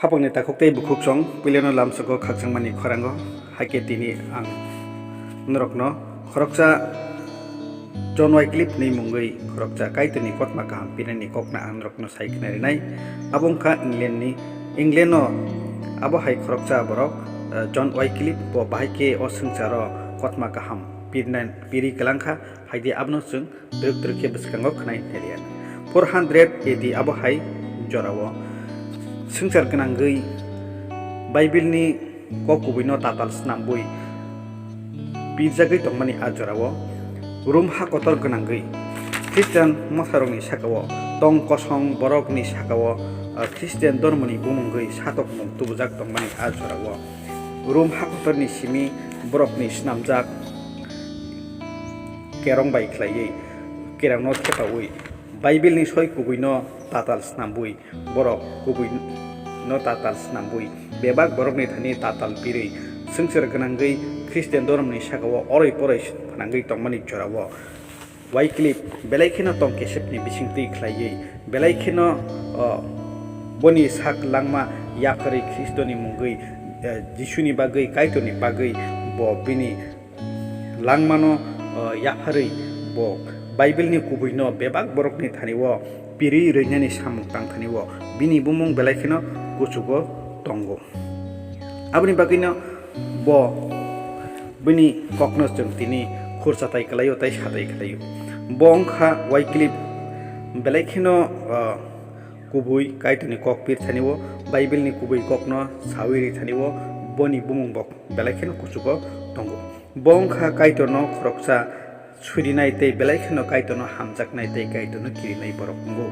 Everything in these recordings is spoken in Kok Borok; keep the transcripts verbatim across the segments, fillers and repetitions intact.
Khapangni takhuk tei bukhuk chwng puilano lamsogo khakchangmani khorango, hai khe tini ang norokno khoroksa John Wycliffe ni mungwi khoroksa Kaitorni kotma kaham pirinani kokno ang norokno sai khna rinai. Abo wngkha England ni, England o abo hai khoroksa borok, eh, John Wycliffe, bo bahai khe o swngcharo kotma kaham pirina, piri kwlangkha, hai di abono chwng twrwk twrwk khe bwskango khwnai nai liya. Four hundred A D abo hai jorao swngchar gwnangwi Bible ni kok kubuino tatal snambwi pirjagwi tongmani a jorao Rom ha kotor gwnangwi Christian motharokni sakao tong kosong borokni sakao, ah, Christian dormoni bumungwi satokmung tubujak tongmani a jorao Rom ha kotorni simi borokni snamjak kerong bai khlaiwi kerongno thepaui Bible ni soi kubuino tatal snambwi borok kubuino tatal snambwi bebak borokni thani tatal pirwi swngchar gwnangwi Christian doromni sakao oroi poroi phnangwi tongmani jorao Wycliffe belai kheno tong kesepni bisingtwi khlaiwi belai kheno, o, boni sak langma yapharwi Khristoni mungwi, eh, Jisuni bagwi, Kaitorni bagwi bo bini langmano, o, yapharwi bo Bible ni kubuino bebak borokni thani o piri rwinani samung tang thani o bini bumung belai kheno kuchugo tongo. Aboni bagwino bo bini kokno chwng tini khursa tai kwlaio tei sa tai kwlaio. Bo wngkha Wycliffe belai kheno, o, kubui Kaitorni kok pir thani o Bible ni kubui kokno sawi ri thani o boni bumung bo belai kheno kuchugo tongo. Bo wngkha Kaitorno khoroksa surinai tei belai kheno Kaitorno hamjaknai tei Kaitorno kirinai borok wngo.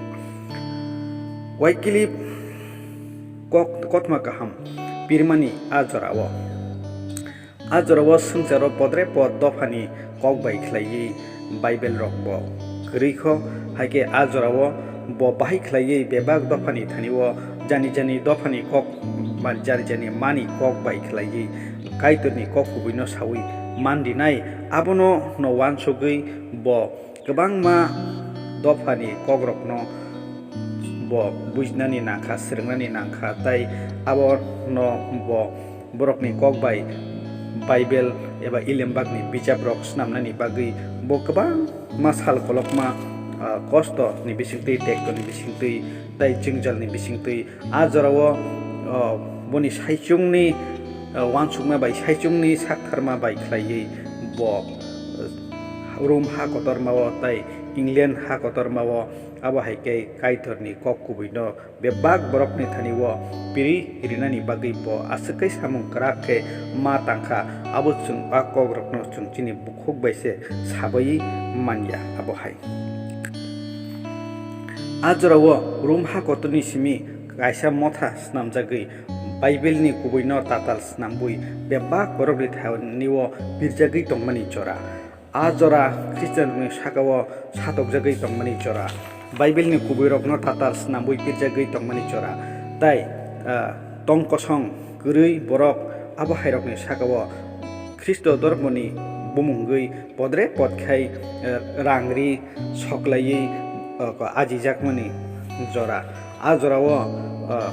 Wycliffe kok kotma kaham pirmani a jorao. A jorao swngcharo podre pod dophani kok bai khlaiwi Bible rok bo kwrwi kho, hai khe a jorao bo bahai khlaiwi bebak dophani thani o jani jani dophani kok ba jani jani mani kok bai khlaiwi Kaitorni kok kubuino sawi man rinai, abono no uansugwi bo kwbangma dophani kokrokno bo bujinani nangkha, swrwngnani nangkha, tei abono bo borokni kok bai Bible eba Ilembakni bijaprok snamnani bagwi bo kwbangma sal kolokma, ah, kostoni bisingtwi, tektoni bisingtwi, tei jwngjalni bisingtwi. A jorao, o, boni saichungni, o, uansukma bai saichungni saktharma bai khlaiwi bo, o, Rom ha kotormao tei England ha kotormao abo hai khe Kaitorni kok kubuino bebak borokni thani o piri rinani bagwi bo aswk khe samung kwrak khe ma tangkha. Abo chwng a kokrokno chwng chini bukhuk bai se sabai manya abo hai. A jorao Rom ha kotorni simi kaisa motha snamjagwi Bible ni kubuino tatal snambwi bebak borokni thani o pirjagwi tongmani jora. A jora Christian rokni sakao satokjagwi tongmani jora. Bible ni kubuirokno tatal snambwi pirjagwi tongmani jora. Tai, ah, tong kosong kwrwi borok abo hairokni sakao Khristo dormoni bumungwi podre pod khai, eh, rang ri soklaiwi, eh, ajijakmani jora. A jorao, eh,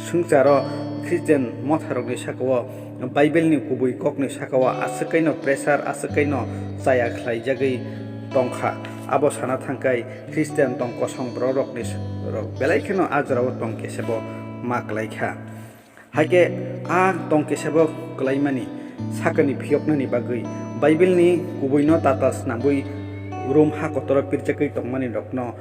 swngcharo Christian motharokni sakao Bible ni kubui kokni sakao aswk kaino pressure, aswk kaino chaya khlaijagwi tongkha. Abo sana thangkai Christian tong kosong bororokni s-, rok belai kheno a jorao tong kesebo ma kwlaikha. Haikhe a tong kesebo kwlaimani sakani phiyoknani bagwi Bible ni kubuino tatal snambwi Rom ha kotoro pirjagwi tongmani rokno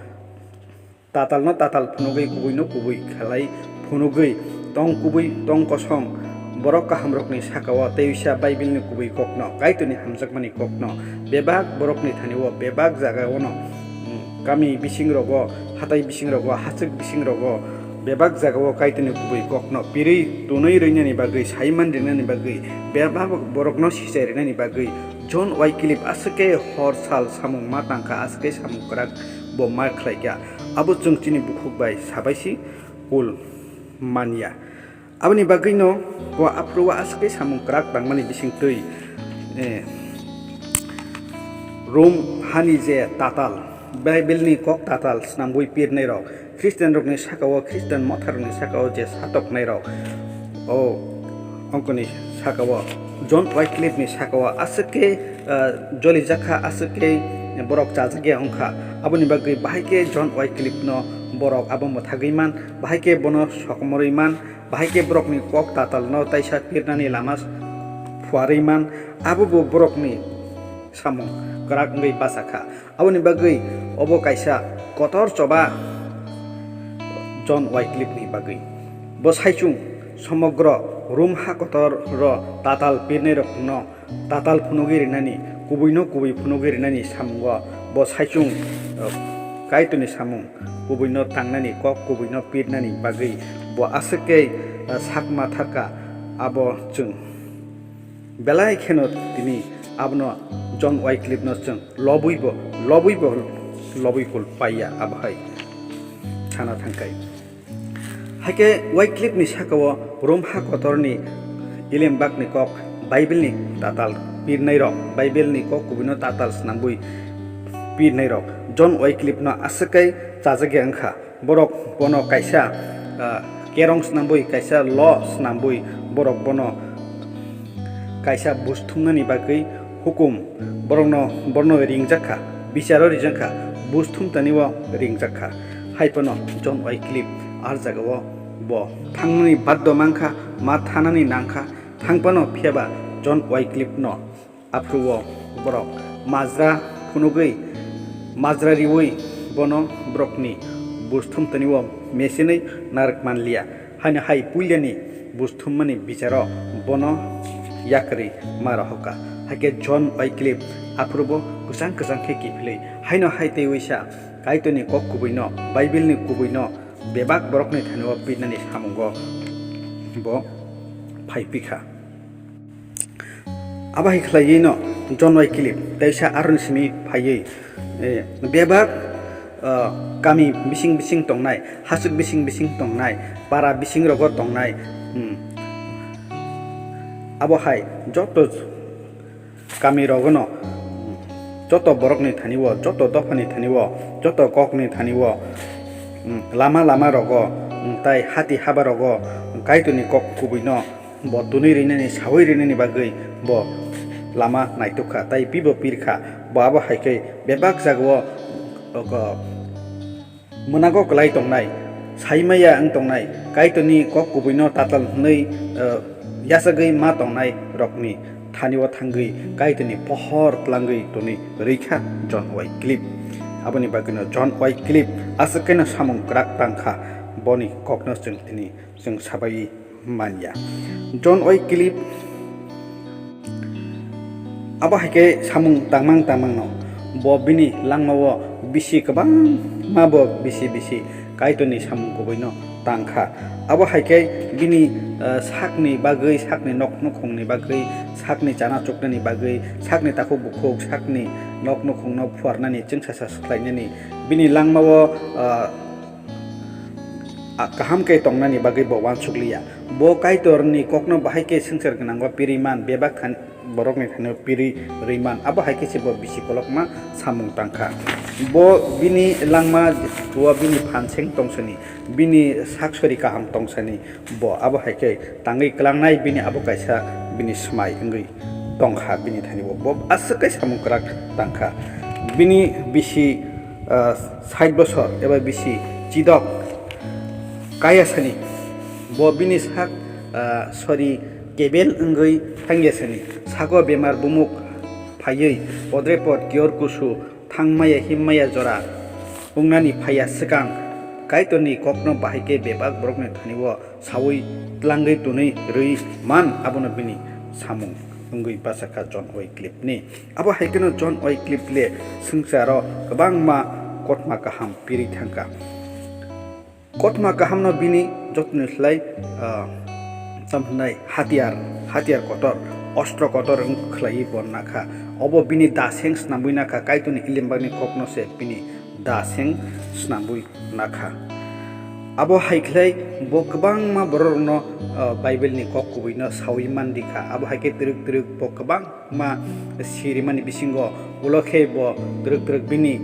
tatalno tatal phunugwi kubuino kubui khlai phunugwi tong kubui tong kosong borok kahamrokni sakao tei uisa Bible ni kubui kokno, Kaitorni hamjakmani kokno bebak borokni thani o bebak jagao no, mm, kami bising rogo, hatai bising rogo, hachwk bising rogo, bebak jagao Kaitorni kubui kokno pirwi tunwi rwinani bagwi, saiman rinani bagwi, bebak borokno sichai rinani bagwi John Wycliffe aswk khe hor sal samung ma tangkha, aswk khe samung kwrak bo ma khlaikha. Abo chwng chini bukhuk bai sabaisi kul manya. Aboni bagwino bo aphuru o aswk khe samung kwrak tangmani bisingtwi, eh, Rom hani je tatal, Bible ni kok tatal snambwi pirnai rok, Christian rokni saka o, Christian motha rokni saka o je satoknai rok, o ongkoni saka o, John Wycliffe ni saka o aswk khe, ah, jolijakha, aswk khe borok chajakya wngkha. Aboni bagwi bahai khe John Wycliffe no borok abo mwthagwi man, bahai khe bono sokomorwi man, bahai khe borokni kok tatalno taisa pirnani lama phuarwi man, abo bo borokni samung kwrak wngwi bachakha. Aboni bagwi obo kaisa kotor choba John Wycliffe ni bagwi. Bo saichung somogro Rum ha kotor ro tatal pirnai rokno tatal phunugwi rinani, kubuino kubui phunugwi rinani samungo bo saichung, eh, Kaitorni samung kubuino tangnani, kok kubuino pirnani bagwi bo aswk khe, eh, sakma tharka. Abo chwng belai kheno tini abono John Wycliffe no chwng lobwi bo, lobwi bo, lobwi kul paiya abo hai sana thangkai. Haikhe Wycliffe ni saka o Rom ha kotor ni Ilembak ni kok Bible ni tatal pirnai rok, Bible ni kok kubuino tatal snambwi pirnai rok John Wycliffe no aswk khe chajakya wngkha. Borok bono kaisa, ah, kerong snambwi, kaisa law snambwi borok bono kaisa buj thumnani bagwi hukum borokno, borokno ringjak kha, bicharo rijak kha, buj thumtani o ringjak kha. Hai phano John Wycliffe ar jagao bo thangnani baddo mankha, ma thanani nangkha, thang phano, phiya ba John Wycliffe no aphuru o borok majra phunugwi, majra riwi bono borokni buj thumtani o mesenwi narwk manliya. Haino hai puilani buj thummani bicharo bono yakarwi ma rohorkha. Haikhe John Wycliffe aphuru bo kwchang kwchang khe kiphilwi haino hai tei uisa Kaitorni kok kubuino, Bible-ni kubuino bebak borokni thani o pirnani samungo bo phai pikha. Abo hai khlaiwi no John Wycliffe teisa aroni simi phaiwi, eh, bebak, ah, kami bising bising tongnai, hasuk bising bising tongnai, para bising rogo tongnai, hmm, abo hai joto kami rogono, joto borokni thani o, joto dophani thani o, joto kokni thani o, hmm, lama lama rogo, hmm, tai hati haba rogo Kaitorni kok kubuino bo tunui rinani, saui rinani bagwi bo lama naitukha, tai pibo pirkha. Bo abo hai khe bebak jagao, o, mwnago kwlai tongnai, saimaya wng tongnai, Kaitorni kok kubuino tatal hwnwi, o, yachagwi ma tongnai rokni thani o thangwi Kaitorni pohor tlangwi tonwi rwikha John Wycliffe. Aboni bagwino John Wycliffe aswk khe no samung kwrak tangkha, boni kokno chwng tini chwng sabai manya. John Wycliffe abo hai khe samung tangmang tangmangno bo bini langmao bisi kwbangma bo bisi bisi Kaitorni samung kubuino tangkha. Abo hai khe bini, eh, sakni bagwi, sakni nok nukhungni bagwi, sakni chana chuknani bagwi, sakni takhuk bukhuk, sakni nok nukhungno phuarnani, chwngsasa swkhlainani, bini langmao, eh, a, kaham khe tongnani bagwi bo uansuk liya. Bo Kaitorni kokno bahai khe swngchar gwnango pirwi man, bebak thani, borokni thani pirwi rwi man. Abo hai khe se bo bisi kolokma samung tangkha. Bo bini langma o bini phan seng tongsani, bini sak sori kaham tongsani, bo abo hai khe tangwi kwlangnai, bini abo kaisa bini swmai wngwi tongkha bini thani bo. Bo aswk khe samung kwrak tangkha. Bini bisi, ah, sait bosor eba bisi chidok kaya sani, bo bini sak, ah, sori kebel wngwi thangya sani, sago bemar bumuk phaiwi podre pod kiyor kusu thangmaya himmaya jora wngnani phaiya swkang Kaitorni kokno bahai khe bebak borokni thani o saui tlangwi tonwi rwi man, abono bini samung wngwi bachakha John Wycliffe ni. Abo hai kheno John Wycliffe le swngcharo kwbangma kothoma kaham pirwi thangkha. Kothoma kahamno bini jotoni slai, ah, tamo hwnai hatiyar, hatiyar kotor, ostro kotor wng khlaiwi bo nakha. Obo bini daseng snamwi nakha, Kaitorni Ilimbakni kokno se bini daseng snamwi nakha. Abo hai khlai bo kwbangma bororokno, ah, Bible ni kok kubuino saui man rikha. Abo hai khe twrwk twrwk bo kwbangma sirimani bisingo ulo khe bo twrwk twrwk bini,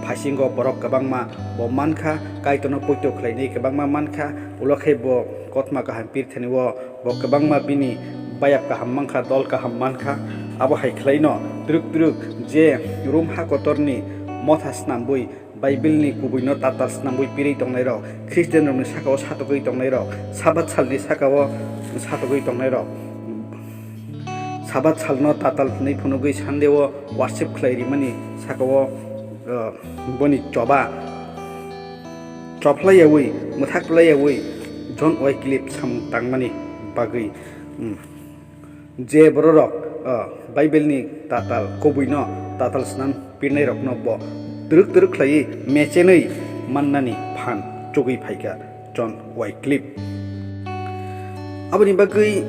Phaisingo borok kwbangma bo mankha, Kaitorno poito khlainai kwbangma mankha, ulo khe bo kothoma kaham pirthani o bo kwbangma bini bayap kaham mankha, dol kaham mankha. Abo hai khlaino twrwk twrwk je Rom ha kotorni motha snambwi, Bible ni kubuino tatal snambwi pirwi tongnairok, Christian rokni sakao satogwi tongnairok, Sabat salni sakao satogwi tongnairok, Sabat salno tatal hwnwi phunugwi Sunday o worship khlai rimani sakao, eh, boni choba chophlaiyawi, mwthak plaiyawi John Wycliffe samung tangmani bagwi, mm, je bororok, eh, Bible ni tatal kubuino tatal snam pirnairokno bo twrwk twrwk khlaiwi mechenwi mannani phan chugwi phaikha John Wycliffe. Aboni bagwi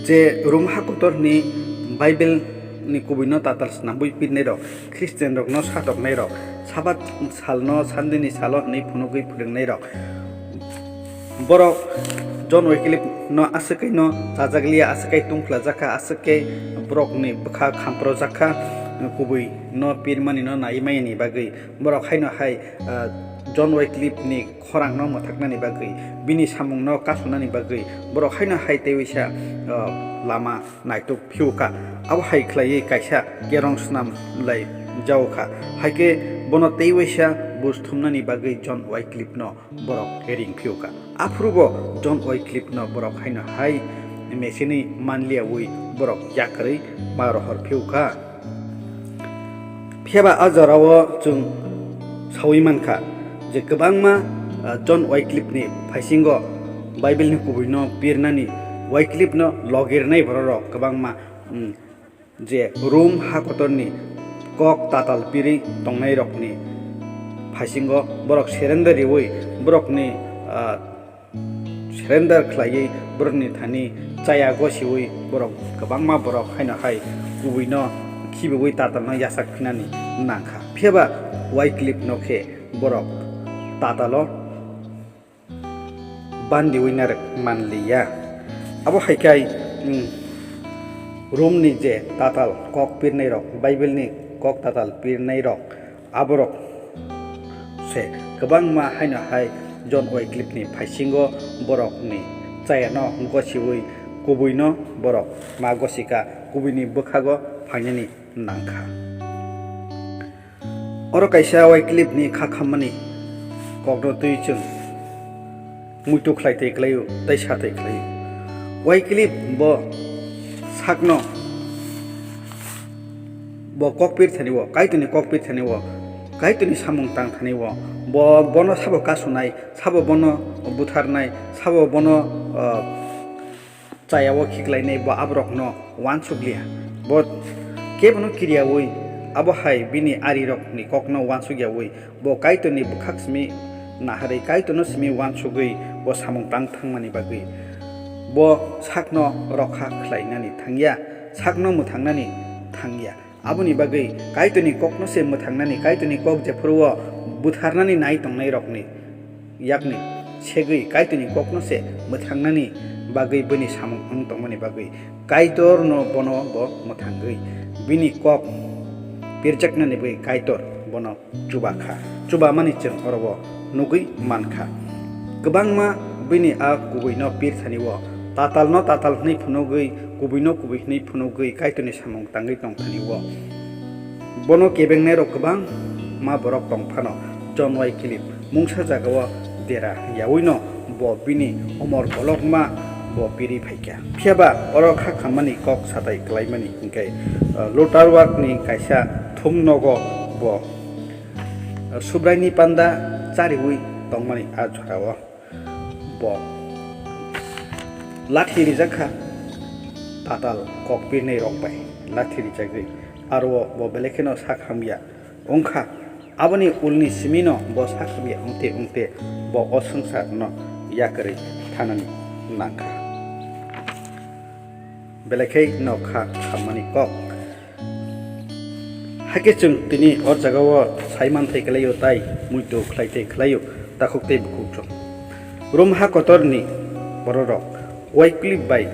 je Rom ha kotorni Bible ni kubuino tatal snambwi pirnairok, Christian rokno satoknairok, Sabat salno Sunday ni salo hwnwi phunugwi phwrwngnairok, borok John Wycliffe no aswk khe no chajakliya, aswk khe tungphlajakha, aswk khe borokni bwkha khamprojakha, kubui no pirmani no naiwi maya ni bagwi. Borok haino hai, ah, John Wycliffe ni khorang no mwthaknani bagwi, bini samung no kasunani bagwi borok haino hai teiwisa, ah, lama naituk phiukha. Abo hai khlaiwi kaisa kerong snam lai jaokha. Hai khe bono teiwisa buj thumnani bagwi John Wycliffe no borok ring phiukha. Aphuru bo John Wycliffe no borok haino hai mechenwi manliyawi borok yakarwi ma rohor phiukha. Phiya ba a jorao chwng saui mankha je kwbangma, ah, John Wycliffe ni phaisingo Bible ni kubui no pirnani, Wycliffe no logirnai bororok kwbangma, mm, je Rom ha kotorni kok tatal pirwi tongnairokni phaisingo borok surrender riwi borokni, ah, surrender khlaiwi borokni thani chaya gosiwi borok kwbangma borok haino hai kubuino khibiwi tatalno yachak phinani nangkha. Phiya ba Wycliffe no khe borok tatalo bandiwi narwk manliya. Abo hai khe, mm, Romni je tatal kok pirnairok, Bible ni kok tatal pirnairok, aborok se kwbangma haino hai John Wycliffe ni phaisingo borokni chayano gosiwi kubuino borok ma gosika, kubuini bwkhago phainani nangkha. Oro kaisa Wycliffe ni kha khammani kokno twi chwng muitu khlai tei khlaio, tei sa tei khlaio. Wycliffe bo sakno, bo kok pir thani o, Kaitorni kok pir thani o, Kaitorni samung tang thani o, bo, bono sabo kasunai, sabo bono butharnai, sabo bono, ah, chayao khiklainai, bo aborokno uansukliya. Bo kebono kiriyawi, abo hai bini arirokni kokno uansukyawi, bo Kaitorni bwkhak simi naharwi, Kaitorno simi uansugwi bo samung tang thangmani bagwi bo sakno rokha khlainani thangya, sakno mwthangnani thangya. Aboni bagwi Kaitorni kokno se mwthangnani, Kaitorni kok jephuruo butharnani nai tongnairokni yakni segwi Kaitorni kokno se mwthangnani bagwi bini samung wng tongmani bagwi Kaitorno bono bo mwthangwi bini kok pirjaknani bagwi Kaitor bono chuba kha. Chubamani chwng oro o nugwi man kha. Kwbangma bini a kubuino pir thani o, tatalno tatal hwnwi phunugwi, kubuino kubui hwnwi phunugwi Kaitorni samung tangwi tong thani o. Bono kebengnairok kwbangma borok tong phano, John Wycliffe mungsa jagao dera yawino bo bini omor kolokma bo piri phaikha. Phiya ba oro kha khammani kok satai klaimani hinkhe, uh, Lutherworth ni kaisa thum nogo bo, uh, Subraini panda chariwi tongmani a jorao bo lathi rijak kha, tatal kok pirnai rok bai lathi rijagwi, aro bo belai kheno sak hamya wngkha. Aboni ulni simino bo sak hamya wngte wngte bo o swngcharno yakarwi thanani nangkha. Belai kheno kha khammani kok. Hakhe chwng tini o jagao sai manthai khlaio tai muitu khlai tei khlaio takhuk tei bukhuk rok. Rom ha kotorni bororok Wycliffe bai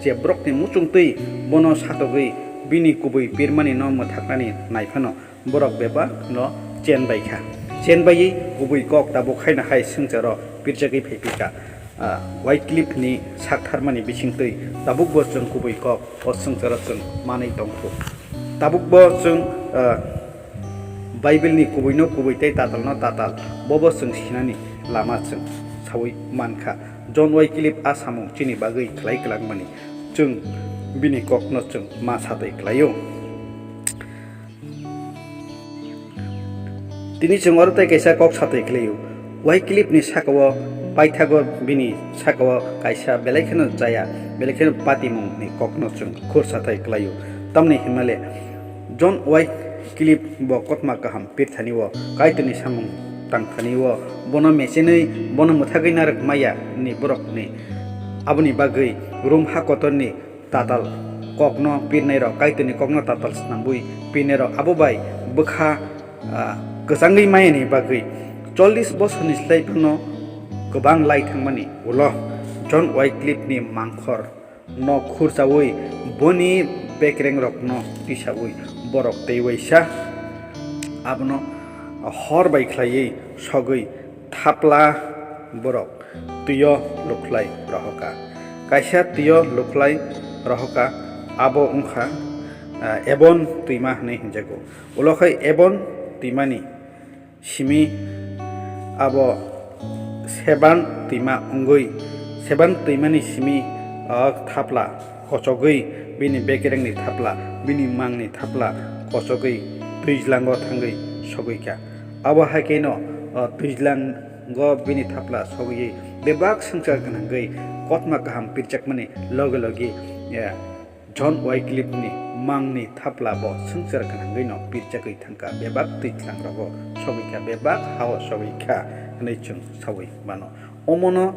je borokni muchungtwi bono satogwi bini kubui pirmanino mwthaknani naiphano borok bebakno Chen bai kha. Chen baiwi kubui kok tabuk haino hai swngcharo pirjagwi phai phi kha. Ah, Wycliffe ni saktharmani bisingtwi tabukbo chwng kubui kok o swngcharo chwng manwi tong kho. Tabukbo chwng, ah, Bible ni kubui no kubui tei tatal no tatal, bobo chwng sinani lama chwng sawi man kha. John Wycliffe a samung chini bagwi khlai kwlangmani chwng bini kok no chwng ma satwi khlaio. Tini chwng oro tei kaisa kok satwi khlaio. Wycliffe ni sakao paithago bini sakao kaisa belai kheno chaya, belai kheno patimung ni kok no chwng khur satwi khlaio. Tamni himale John Wycliffe bo kotma kaham pirthani o Kaitorni samung tangthani o bono mechenwi bono mwthagwi narwk maya ni borok ni aboni bagwi Rom ha kotorni tatal kokno pirnai rok, Kaitorni kokno tatal snambwi pirnai rok, abo bai bwkha, ah, kwchangwi mayani bagwi chollish bosorni slai phano kwbang lai thangmani ulo John Wycliffe ni mangkhor no khurchawi boni bekreng rokno tisawi borok tei waisa abono hor bai khlaiwi sogwi thapla borok twio lukhlai rohoka. Kaisa twio lukhlai rohoka, abo wngkha, ah, Ebon twima hwnwi hinjago. Ulo khai Ebon twimani simi abo Seban twima wngwi, Seban twimani simi, ah, thapla kochogwi, bini bekerengni thapla, bini mangni thapla kochogwi twijlango thangwi sogwi kha. Abo hai kheno, ah, twijlang go bini thapla sogwi bebak swngchar gwnangwi kotma kaham pirjakmani loge loge, eh, John Wycliffe ni mangni thapla bo swngchar gwnangwi no pirjagwi thangkha, bebak twijlang rogo sogwi kha, bebak hao sogwi kha hwnwi chwng sawi mano. Omono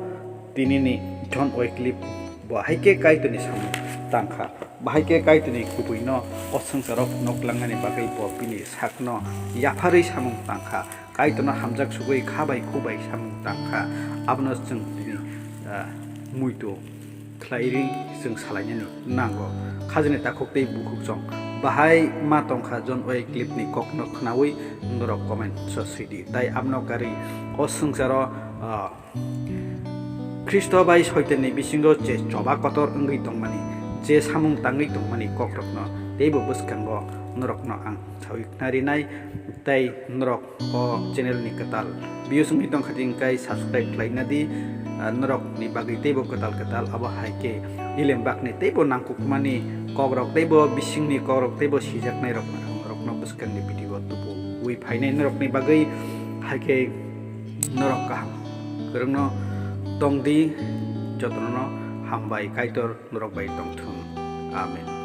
tinini John Wycliffe bo hai khe Kaitorni samung tangkha, bo hai khe Kaitorni kubui no o swngcharo phunuklangnani bagwi bo bini sakno yapharwi samung tangkha. Kaitorno hamjak sugwi kha bai khu bai samung tangkha, abono chwng tini, ah, muitu khlai ri chwng salainani nango. Khajani takhuk tei bukhuk chwng bahai ma tongkha John Wycliffe ni kokno khnaui norok comment so sidi. Tai abono karwi o swngcharo, ah, Khristo bai Soitanni bisingo je choba kotor wngwi tongmani, je samung tangwi tongmani kokrokno teibo bwskango norokno ang sawi khna rinai, tei norok o channel ni kwtal views wngwi tongkha, tei hwnkhe subscribe khlaina di, ah, norok ni bagwi teibo kwtal kwtal, abo hai khe Elembakni teibo nangkukmani kokrok, teibo bisingni kokrok, teibo sijaknai rok norokno bwskangni video tubu wi phainai norokni bagwi, hai khe norok kaham kwrwngno tong di, jotono hambai Kaitor norok bai tongthung. Amen.